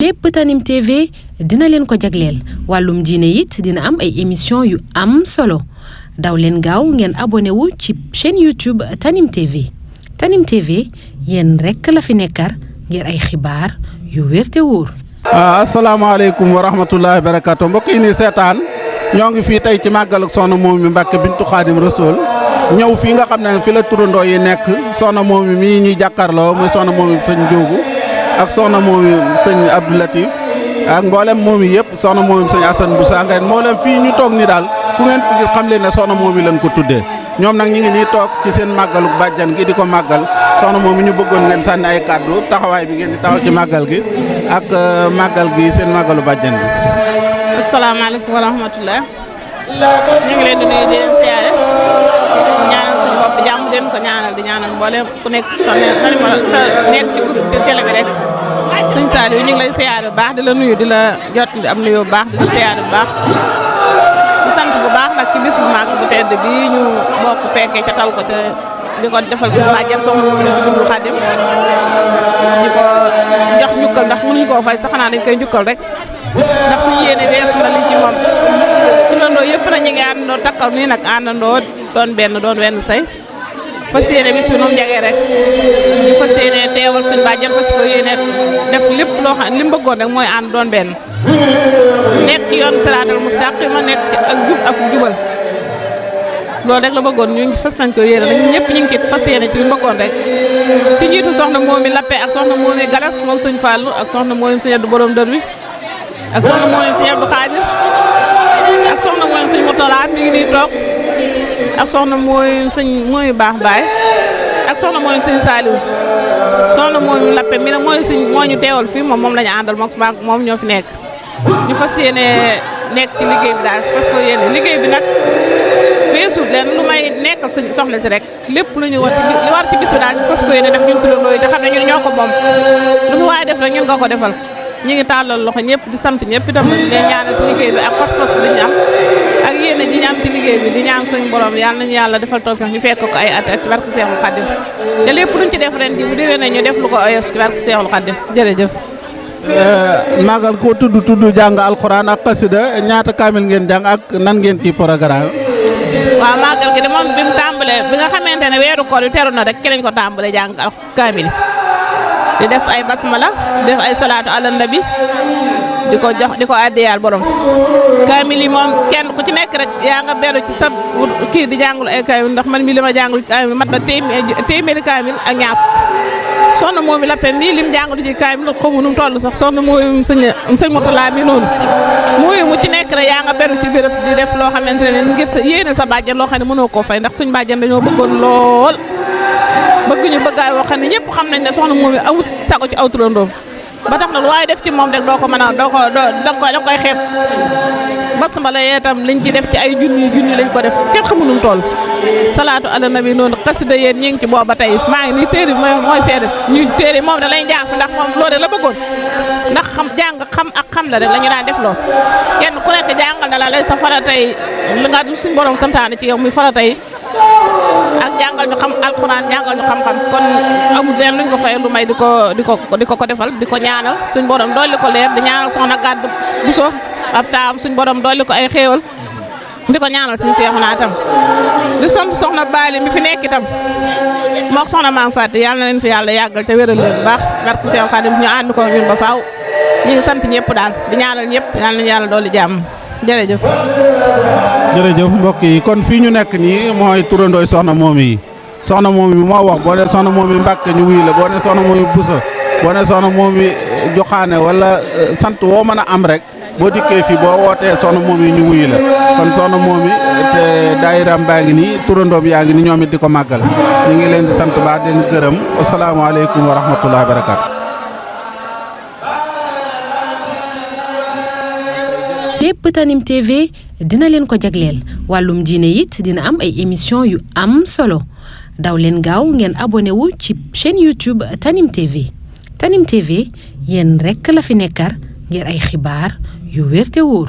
lépp Tanim TV dina leen ko jagleel wàllum diine it dina am ay émission yu am solo daw leen gaaw ngeen abonné wu ci chaîne YouTube Tanim TV Tanim TV yéen rekk la fi nekkar ngir ay xibaar yu wér te wóor. asalaamaaleykum wa rahmatullahi barakaatu mbokk yi ni seetaan ñoo ngi fii tey ci màggalu Soxna Momy Mbacké bintu Xaadim Rasul ñëw fii nga xam ne fi la turandoo yi nekk Soxna Momy mii ñuy jàkkaarloo muy Soxna Momy sëñ Njóogu ak Soxna Momy sëñ Abdou Latif ak mboolem Momy yëpp Soxna Momy sëñ Assane bu Sangeen mboolem fii ñu toog ni daal ku ngeen fi gis xam leen ne Soxna Momy lañ ko tuddee ñoom nag ñu ngi nii toog ci seen màggalu bàjjan gi di ko màggal Soxna Momy ñu bëggoon ngeen sànni ay kàddu taxawaay bi ngeen di taxaw ci màggal gi ak màggal gi seen màggalu bàjjan bi. asalaamaaleykum wa rahmatulah ñu ngi leen di nuyu di leen siyaare ñaanal suñu bopp jàmm den ko ñaanal di ñaanal mboolem ku nekk sa nekk ci groupe télé bi rek sëñ Saliou ñu ngi lay siyaare bu baax di la nuyu di la jot am nuyu bu baax di la siyaare bu baax di sant bu baax nag ci bis bu màgg bu tedd bi ñu bokk fekkee ca tal ko te di ko defal suñu bàjjan Soxna Momy bintu Xaadim di ko jox njukkal ndax mënuñu koo fay sax xanaa dañ koy njukkal rek ndax suñu yéene weesu na li ci moom turandoo yëpp na ñu ngi àndandoo takkal nii nag àndandoo doon wenn say fas yéene bis bi noonu jagee rek ñu fas yéene teewal suñu bàjjan fas ko yéene def lépp loo xam li mu bëggoon rek mooy ànd doon benn nekk ci yoon siraatal mustaqim nekk ci ak jub ak jubal loolu rek la bëggoon ñu fas nañ ko yéene ñun ñëpp ñu ngi ci fas yéene ci li mu bëggoon rek ci njiitu Soxna Momy Lappé ak Soxna Momy Galas moom sëñ Fallou ak Soxna Momy sëñ Abdou borom dër wi ak Soxna Momy sëñ Abdou Khadir ak Soxna Momy sëñ Moutala mi ngi nii toog ak Soxna Momy sëñ Momy baax baay ak Soxna Momy sëñ Saliou Soxna Momy Lappé mi ne mooy suñ moo ñu teewal fii moom la ñu àndal moom ñoo fi nekk ñu fas yéene nekk ci liggéey bi daal fas ko yéene liggéey bi nag weesuut leen lu may nekkal suñu soxla si rek lépp lu ñu war ci bis bi daal ñu fas ko yéene def ñun turandoo yi te xam ne ñun ñoo ko moom lu fi waaye def rek ñun nga ko defal ñu ngi tàllal loxo ñëpp di sant ñëpp itam di leen ñaanal ci liggéey bi ak pas-pas bi ñu am ak yéene ji ñu am ci liggéey bi di ñaan suñu borom yàlla nañu yàlla defal tawfeex ñu fekk ko ay at ci barke Seexul Xaddim te lépp luñ ci def ren ji bu déwénee ñu def lu ko oyos ci barke Seexul Xaddim jërëjëf. màggal ko tudd jàng alxuraan ak xasida ñaata kaamil ngeen jàng ak nan ngeen ci programme. waaw màggal gi de moom bi mu tàmbalee bi nga xamante ne weeru koor yu teru na rek ki lañ ko tàmbalee jàng kaamil di def ay basmala di def ay salaatu ala nabi di ko jox di ko addiyaal borom kaamil yi moom kenn ku ci nekk rek yaa nga beru ci sa kii di jàngul ay kaamil ndax man mi li ma jàngul kaamil mat na téeméeri kaamil ak ñaar Soxna Momy Lappé mii lim jàngatu ci kaamil xamu nu mu toll sax Soxna Momy sëñ Moutala mi noonu mooy mu ci nekk rek yaa nga beru ci béréb di def loo xamante ne ngir sa yéene sa bàjjan loo xam ne mënoo koo fay ndax suñu bàjjan dañoo bëggoon lool bëgg ñu bëggaay woo xam ne ñëpp xam nañ ne Soxna Momy amul sago ci aw turandoom ba tax na lu waaye def ci moom rek doo ko mën a da koy xeeb basmala yee itam liñ ci def ci ay junni lañ ko def kenn xamu nu mu toll salaatu ala nabi noonu xasida yéen ñi ngi ci booba tey maa ngi nii téere bi mooy seede ñu téere moom da lay jàng fi ndax moom loolu la bëggoon ndax xam la rek la ñu daan def lool kenn ku nekk jàngal na la lay sa faratay li nga suñ borom santaane ci yow muy faratay ak jàngal ñu xam alxuraan jàngal ñu xam-xam kon amul leen luñ ko fay lu may di ko defal di ko ñaanal suñ borom dolli ko leer di ñaanal soxna gàddu Buso ab taam suñ borom dolli ko ay xéewal di ko ñaanal suñ seexu naa tam di sant soxna Baali mi fi nekk itam mook soxna Maam Faty yàlla na leen fi yàlla yàggal te wéral leen bu baax barke Seexul Xaadim ñu ànd ko ñun ba faaw ñu ngi sant ñëpp daal di ñaanal ñëpp yàlla nañu yàlla dolli jàmm jërëjëf. jërëjëf mbokk yi kon fii ñu nekk nii mooy turandooy Soxna Momy yi Soxna Momy bi moo wax boo ne Soxna Momy Mbacké ñu wuy la boo ne Soxna Momy Bousso boo ne Soxna Momy Joxaane wala sant woo mën a am rek boo dikkee fii boo wootee Soxna Momy ñu wuy la kon Soxna Momy te daayiram baa ngi nii turandoom yaa ngi ni ñoom it di ko màggal ñu ngi leen di sant baax di leen gërëm asalaamaaleykum wa rahmatullahi wa barakaatu. lépp Tanim TV dina leen ko jagleel wàllum diine it dina am ay émission yu am solo daw leen gaaw ngeen abonné wu ci chaîne YouTube Tanim TV Tanim TV yéen rekk la fi nekkar ngir ay xibaar yu wér te wóor.